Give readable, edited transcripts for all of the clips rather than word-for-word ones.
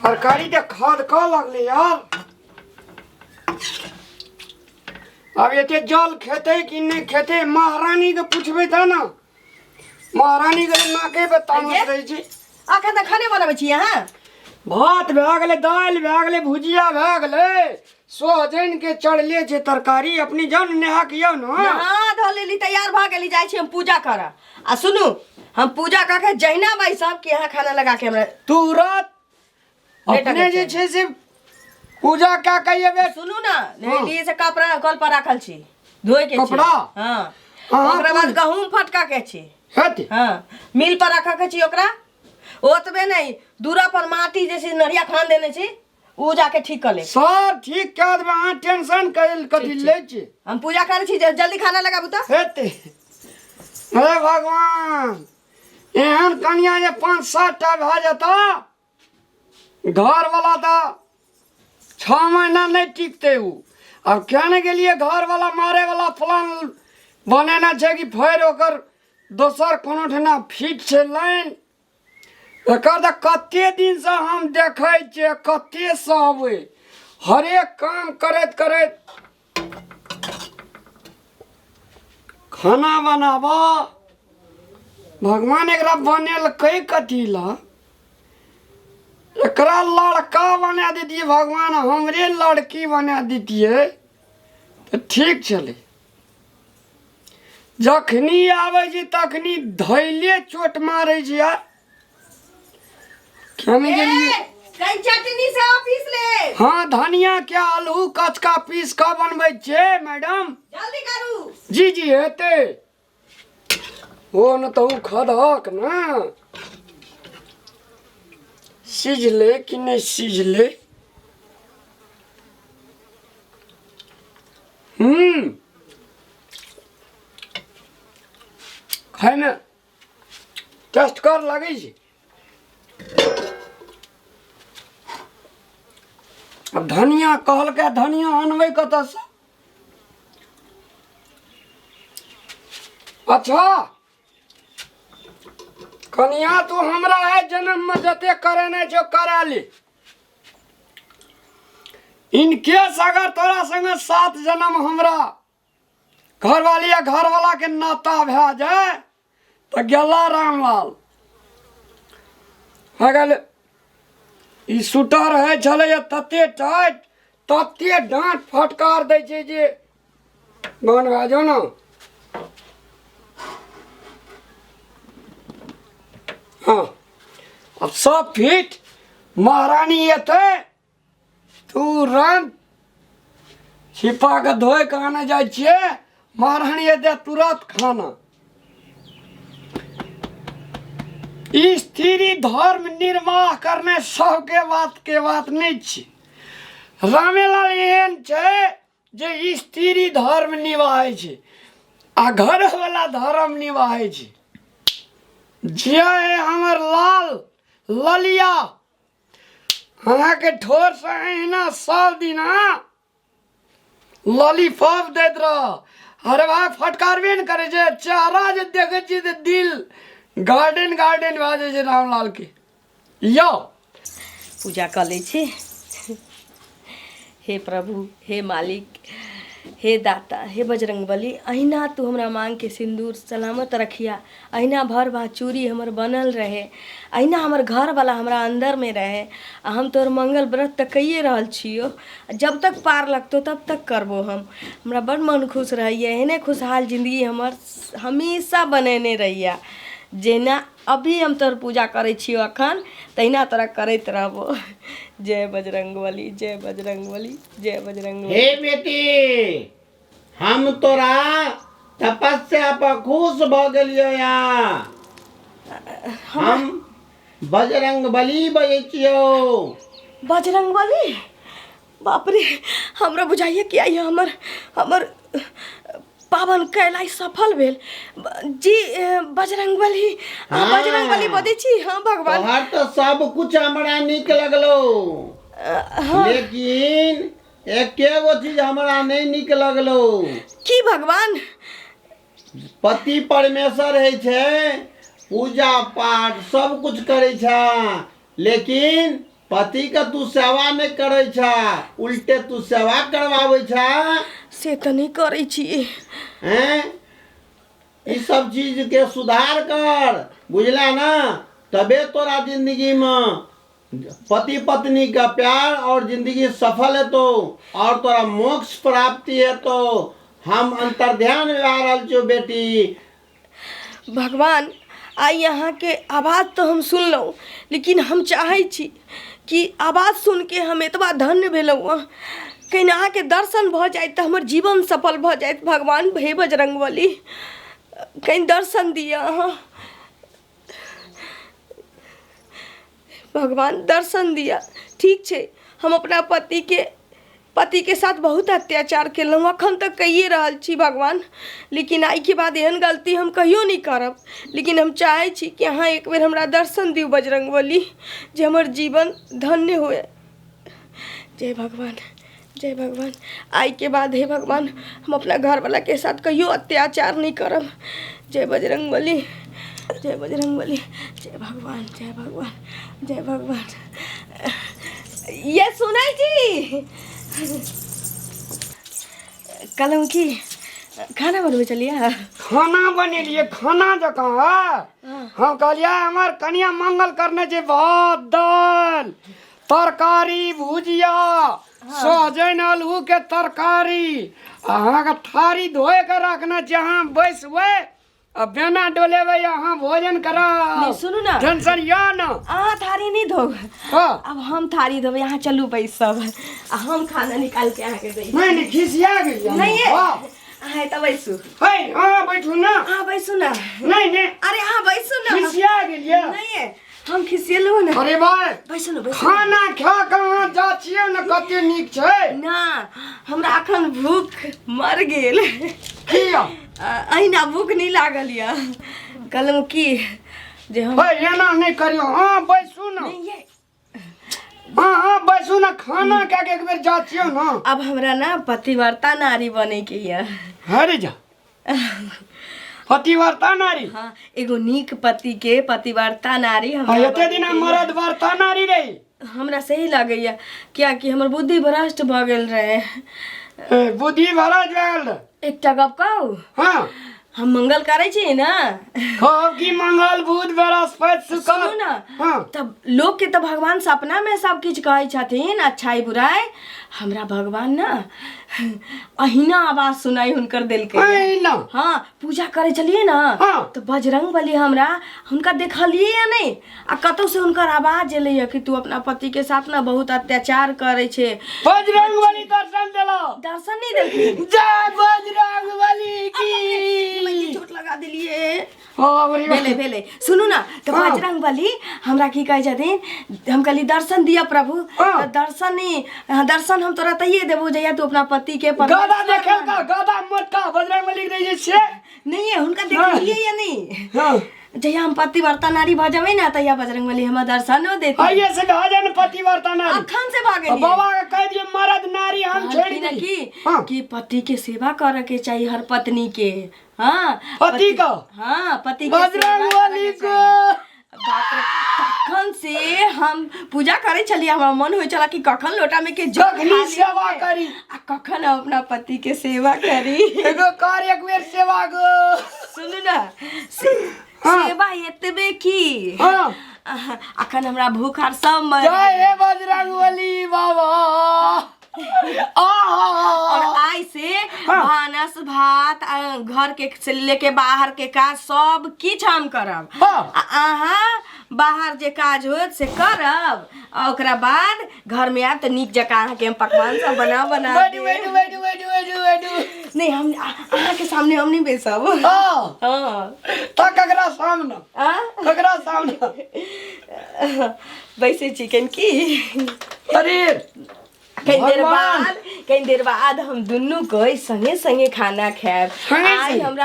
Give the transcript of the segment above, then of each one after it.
तरकारी तऽ खदकऽ लगलै यार। आब एते जल खेतै कि नहि खेतै, महारानीके पुछबै तऽ ने। महारानीके तऽ नाके पे तामस रहै छै। अखन तऽ खाने बनबै छी अहाँ। भात भए गेलै, दालि भए गेलै, भुजिया भए गेलै, सोहजन के चढ़ले छै तरकारी। अपने जाउ ने, नहा के आउ ने। नहा धो लेली, तैयार भऽ गेली, जाइ छी हम पूजा करऽ। आ सुनू, हम पूजा कऽ के जहिना बैसब कि अहाँ खाना लगा के हमरा तुरंत बेटा अपने के जे छै से पूजा कए के अयबै। सुनू ने, नहेलियै से कपड़ा कल पर राखल छी, धोए के छी। कपड़ा? हाँ। अहाँ ओकरा बाद गहूम फटका के छी। हेतै। हाँ, मिल पर रखा के छी ओकरा। ओतबे नहीं, दूरा पर माटी जैसे नरिया खान देने छी, उ जाके ठीक कर ले। सब ठीक कए देबै, अहाँ टेंशन करै कथी लै छी। हम पूजा करै छी, जल्दी खाना लगाबू तऽ। हेतै। हे भगवान, एहन कनिया जे 5-7 टा भए जेता, घरवला तऽ 6 महीना नहि टिकतै ओ। आब किया नहि गेलियै, घरवला मारैवला प्लान बनेने छै कि फेर ओकर दोसर कोनो ठिना फिट छै लाइन। एकर तऽ कते दिनसँ हम देखै छियै, कते सहबै हरेक काम करैत करैत। खाना बनाबऽ, भगवान एकरा बनेलकै कथी लए? एकरा लड़का बना दैतियै भगवान, हमरे लड़की बना दैतियै तऽ ठीक छलै। जखनी आबै छै तखनी धैले चोट मारै छै यार। केने गेलियै? कहीं चटनी से पीस ले। हाँ, धनिया के आलू कचका पीस कऽ बनबै छियै मैडम। जल्दी करू। जी जी, हेतै। ओ न तऽ ओ खदहक ने सिझलै कि नहि सिझलै। खायमे टेस्ट कर लागै छै। आब धनिया कहलकै, धनिया अनबै कतऽसँ? अच्छा कनिया, तू हमरा है जन्ममे जते करेने छौ करा ले। इनकेस अगर तोरा संगे 7 जन्म हमरा घरवाली या घरवाला के नाता भए जाए तऽ गेला रामलाल। अगर ई स्वेटर होइ छलैए तते टाइट, तते डाँट फटकार दै छै जे बन भए जाउ ने। हँ, आब सब फिट। महारानी एतै तुरंत छिपा के धोए के आने जाइ छियै। महारानी एतै तुरंत खाना। स्त्री धर्म निर्वाह करने सबके बात के बात नहि छै। रामेलाल एहन छै जे स्त्री धर्म निभाए छै आ घरवला धर्म निभाए छै। जे हमर लाल ललिया, अहाँके ठोरसँ अहिना सब दिना लॉलीपॉप दैत रह। अरे भाय, फटकारबे ने करै छै। चेहरा जे देखै छियै तऽ दिल गार्डन गार्डन भए जाइ छै रामलाल के। यौ, पूजा कऽ लै छी। हे प्रभु, हे मालिक, हे दाता, हे बजरंगबली, अहिना तू हमरा मांगके सिन्दूर सलामत रखिया, अहिना भर भाँ चूड़ी हमर बनल रहे, अहिना हमर घरवला हमरा अन्दरमे रहे। आ हम तोहर मंगल व्रत तऽ कैए रहल छियौ, जब तक पार लगतौ तब तक करबो हम। हमरा बड़ मन खुश रहैए। एहने खुशहाल जिन्दगी हमर हमेशा बनेने रहिया। जहिना अभी हम तोहर पूजा करै छियौ अखन, तहिना तोरा करैत रहबो। जय बजरंगबली, जय बजरंगबली, जय बजरंगबली। हे बेटी, हम तोरा तपस्या पर खुश भऽ गेलियौ। यहाँ हम बजरंग बली बजै छियौ। बजरंगबली? बाप रे, हमरा बुझाइए कि आइ हमर हमर पावन कैलाइ सफल भेल। जी बजरंगबली। हाँ। बजरंगबली बजै छी। हाँ भगवान। तोहर तऽ सब कुछ हमरा नीक लगलो, लेकिन एके गो चीज हमरा नहि नीक लगलो। की भगवान? पति परमेश्वर होइ छै, पूजा पाठ सब कुछ करै छै, लेकिन पति के तू सेवा नहि करै छा, उल्टे तू सेवा करवाबै छा। से तऽ नहि करै छी। हैं, ई सब चीज के सुधार कर, बुझला ना? तबे तोरा जिंदगी में पति पत्नी का प्यार और जिंदगी सफल हेतो और तोरा मोक्ष प्राप्ति हेतो। हम अंतर्ध्यान भए रहल छियौ बेटी। भगवान, आइ अहाँके आवाज तऽ हम सुनलहुँ, लेकिन हम चाहै छी कि आवाज सुनिके हम एतबा धन्य भेलहुँ हँ, कनि अहाँके दर्शन भऽ जाइत तऽ हमर जीवन सफल भऽ जाइत। भगवान, हे बजरङ्गबली, कनि दर्शन दिअ अहाँ। भगवान, दर्शन दिअ। ठीक छै, हम अपना पतिके पतिके साथ बहुत अत्याचार केलहुँ, एखन तक कैए रहल छी भगवान, लेकिन आइके बाद एहन गलती हम कहियो नहि करब। लेकिन हम चाहै छी कि अहाँ एक बेर हमरा दर्शन दियौ बजरङ्गबली, जे हमर जीवन धन्य हुए। जय भगवान, जय भगवान। आइके बाद हे भगवान, हम अपना घरवलाके साथ कहियो अत्याचार नहि करब। जय बजरङ्गबली, जय बजरङ्गबली, जय भगवान, जय भगवान, जय भगवान। ये सुनै छी, कहलहुँ कि खाना बनबै छलियै? खाना बनेलियै, खाना जकाँ। हम कहलियै हमर कनिया मंगल करने छै, भात दालि तरकारी भुजिया सहजनि आलू के तरकारी, अहाँके थारी धोए के रखने छै, अहाँ बैसबै आ बेना डोलेबै, अहाँ भोजन करब। नहीं, सुनू ना। टेंशन या ना। अहाँ थारी नहीं धोब। हाँ। अब हम थारी धोबै, अहाँ चलू बैसब आ हम खाना निकाल के अहाँके दै। नहीं नहीं, खिसिया गेलियै। नहीं ये। हाँ। अहाँ एतऽ बैसू। है, अहाँ बैठू ना। अहाँ बैसू ना। नहीं नहीं। अरे अहाँ बैसू ना। खिसिया गेलियै। नहीं ये, हम खिसियलहुँ ने। अरे भाई, बैसू ना, बैसू। खाना खा के अहाँ जा छियै ने, कते नीक छै। ना, हमरा अखन भूख मर गेल। किया? अहिना भूख नहि लागल यऽ। कहलहुँ की जे हम है, एना नहि करियौ, अहाँ बैसू ना। नहीं ये। हाँ हाँ, बैसू ना, खाना खा के एक बेर जा छियै ना। अब हमरा ना पतिव्रता नारी बने के यऽ। अरे जा, पतिव्रता नारी? हाँ, एगो नीक पति के पतिव्रता नारी हमरा एते बने दिना के यऽ। मरद वर्ता नारी रही। हमरा सही लगैया, कियाकि हमर बुद्धि भ्रष्ट भऽ गेल रहे। ए, बुद्धि भ्रष्ट भऽ गेल रहे। एकटा गप कहू? हाँ। हम मंगल करै छी ने। कहब कि मंगल बुध बृहस्पति शुक्र। सुनू ना। हाँ। तब लोक के तऽ भगवान सपना में सब किछु कहै छथिन, अच्छाई बुराई। हमरा भगवान ना अहिना आवाज सुनाई हुनकर देलकै। अहिना? हाँ, पूजा करै छलियै ने। हाँ। तऽ बजरंग बली हमरा हुनका देखलियै या नहि, आ कतौ से हुनकर आवाज एलैया कि तू अपना पति के साथ ना बहुत अत्याचार करै छै। बजरंग बली दर्शन देलो? दर्शन नहीं देलखिन। जय बजरंग बली की। चोट लगा देलियै। हाँ, बड़ी भेलै भेलै, सुनू ना तऽ। हाँ। बजरंग बली हमरा की कहै छथिन, हम कहली दर्शन दिअ प्रभु। हाँ। तऽ दर्शन नहीं, हाँ, दर्शन हम तोरा तहिए देबो जहिया तू अपना पति के परमेश्वर गदा देखेल का मानब। गदा मोटका बजरंग बली के दै छै। नहीं है, हुनका देखलियै या नहीं। हाँ। जहिया हम पतिव्रता नारी भऽ जेबै ने, तहिया बजरंग बली हमरा दर्शनो देथिन। आइए से भऽ जाए ने पतिव्रता नारी। अखन से भऽ गेलियै। बाबा के कहि दियौ मरद नारी हम छोड़ि कहलखिन देली। कि हाँ। कि पति के सेवा करे के चाही हर पत्नी के। हाँ। पति को? हाँ, पति के बजरंग सेवा बली करे के को। चाही। बाप रे, तखन से हम पूजा करै छलियै, हमरा मन होइ छला कि कखन लोटा में के जल कखनी खाली सेवा होय, करी। आ कखन हम अपना पति के सेवा करी। एगो कर एक बेर सेवा गो। सुनू ना, हाँ। सेवा एतबे की। हाँ। अखन हमरा भूख आर सब मर जय हे बजरंग बली बाबा। और आहा। आइ से हाँ। भानस भात घर के से लेके बाहर के काज सब किछु हम करब। हाँ। आ अहाँ बाहर जे काज होत से करब, आ ओकरा बाद घर में आयब तऽ नीक जकाँ अहाँके हम पकवान सब बना बना बैठू देब। बैठू बैठू बैठू बैठू बैठू। नहीं, हम अहाँके सामने हम नहीं बैसब। हाँ। हाँ। तऽ ककरा सामने? आ? ककरा सामने? बैसै छी कनि की। अरे कनि देर भगवान। बाद, कनि देर बाद हम दुनू कोइ संगे संगे खाना खायब। संगे आइ संगे?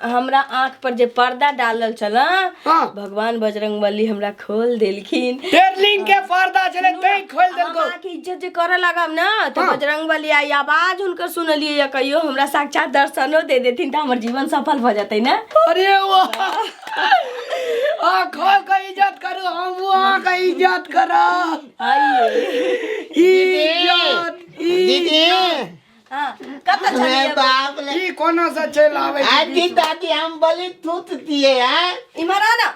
हमरा आँख पर जे पर्दा डालल छल, हाँ। भगवान बजरंगबली हमरा खोल देलखिन। टेरलिंग के पर्दा छलै तैं खोलि हम देलकौ। अहाँके इज्जत जे करऽ लागब ने तऽ हाँ। बजरंगबली आइ आवाज हुनकर सुनलियै या कहियो हमरा साक्षात दर्शनो दे देथिन तऽ हमर जीवन सफल भऽ जेतै ने। अरे वाह, आ खोल के इज्जत करू, हम अहाँके इज्जत इज्जत करा। आइए। इज्जत। दीदी। हाँ, कतऽ मैं छलियै? बाप ले। ई कोना से चलि आबै छै? आजी दादी हम बलि थूत दिए हैं। इम्हर आ ना।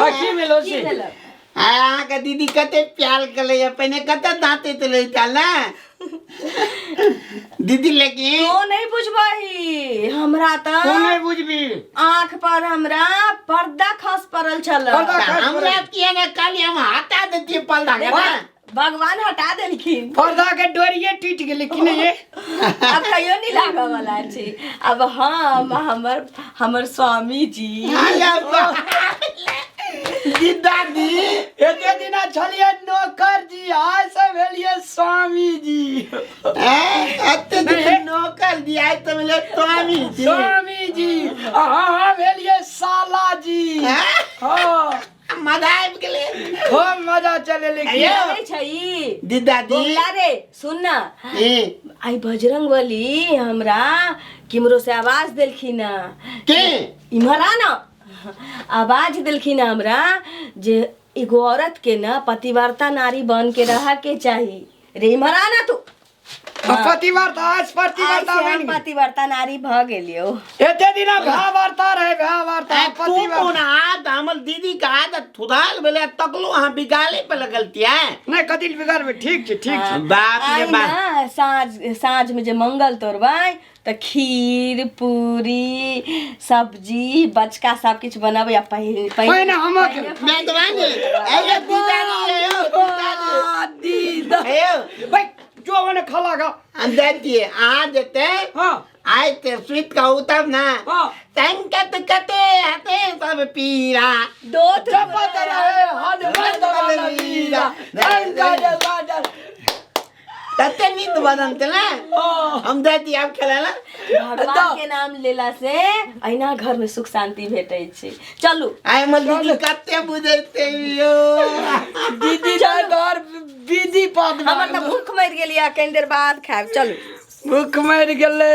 आ, की भेलो की से? भेल? आ अहाँके दीदी कते प्यार कलैया, पहिने कते दाँतैत रहै छल ने दीदी, लेकिन तो नहीं बुझबही हमरा। तू तऽ नहि बुझबी। आँख पर हमरा पर्दा खस पड़ल छल। पर्दा खस। हमरा किया ने कहली, हम हटा देतियै पर्दा के ना। भगवान हटा देलखिन। पर्दा के डोरिये टूटि गेलै कि नहि ये? अब कहियो नहीं लागऽ वाला छै। अब हम हमर हमर स्वामी जी। अरे बाप रे, दादी। एते दिना छलियै नौकर जी, आइ से भेलियै स्वामी जी। एते दिन नौकर जी, आइ तऽ भेलै स्वामी जी। स्वामी जी, अहाँ भेलियै साला जी। हाँ। मजा आबि गेलै। खूब मजा चलेलै की? अयो। जानै छै ई? दादी। बोला रे, सुन ना। ए, आई बजरंग बली हमरा किमरो से आवाज देलखिन हँ। के? इम्हर आ ना। आवाज देलखिन हँ हमरा जे एगो औरत के ना पतिव्रता नारी बन के रह के चाही। रे, इम्हर आ ना तू। पतिव्रता आज आइ पतिव्रता से हम बनि गेल। पतिव्रता नारी भऽ गेलियौ। एते दिना भा वार्ता रहे, भा वार्ता। आ, तू पतिव्रता। कोन आद हमर दीदी के आदत सुधार भेलै, तकलो अहाँ बिगाड़े पे लगल तियै। नहि, कथी लए बिगाड़बै? ठीक छै, ठीक छै। बाप रे आइ बाप। ना साँझ साँझ में जे मंगल तोड़बै तऽ खीर, पूरी, सब्जी, बचका सब किछु बनबै आ पहिने पहिने हमर खेबै। मेहरबानी अयो दीदानी, अयो दीदानी। दीदा। अयो। भाई, जो मने खला खा। हम जाइ छियै, अहाँ जेतै। हाँ। आइ ते सुति कऽ उठब ने। हाँ। संकट कते हते सब पीरा। दोत। जपत रहे हनुमंत बलवीरा, शंकर बाजल। तते नींद बदलते ने। हम जाइ छियै आब खेलै लए। भगवान के नाम लेला से अहिना घर में सुख शांति भेटै छै। चलू। आइ हमर दीदी कते बुझैते यौ। दीदी घर विधि पात। हमर तऽ भूख मरि गेली, आ कनि देर बाद खायब। चलू। भूख मरि गेलै।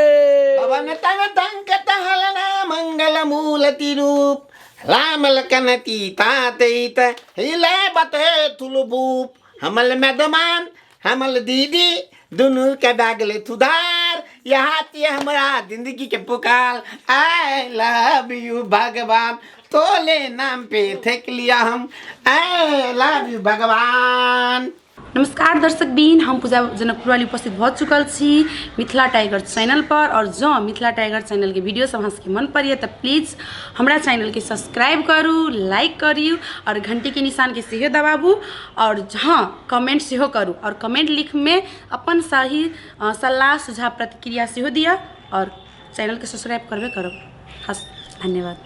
पवन तन संकट हरण मंगल मूलति रूप, राम लखन सीता सहित हिले बते तुल भूप। हमल मेदमान हमल दीदी दुनू के दागले सुधार, यहाँ ते हमरा जिंदगी के पुकार। I love you भगवान, तोले नाम पे फेंक लिया हम। I love you भगवान। नमस्कार दर्शक बीन, हम पूजा जनकपुरवाली उपस्थित भऽ चुकल छी मिथिला टाइगर चैनल पर। और जँ मिथिला टाइगर चैनलके वीडियो सब अहाँ सबके मन पड़ैए तऽ प्लीज हमरा चैनलके सब्सक्राइब करू, लाइक करू और घंटीके निशानके सेहो दबाबू और हाँ, कमेंट सेहो करू और कमेंट लिखमे अपन सही सलाह, सुझाव, प्रतिक्रिया सेहो दिअ और चैनलके सब्सक्राइब करबे करब। हस्, धन्यवाद।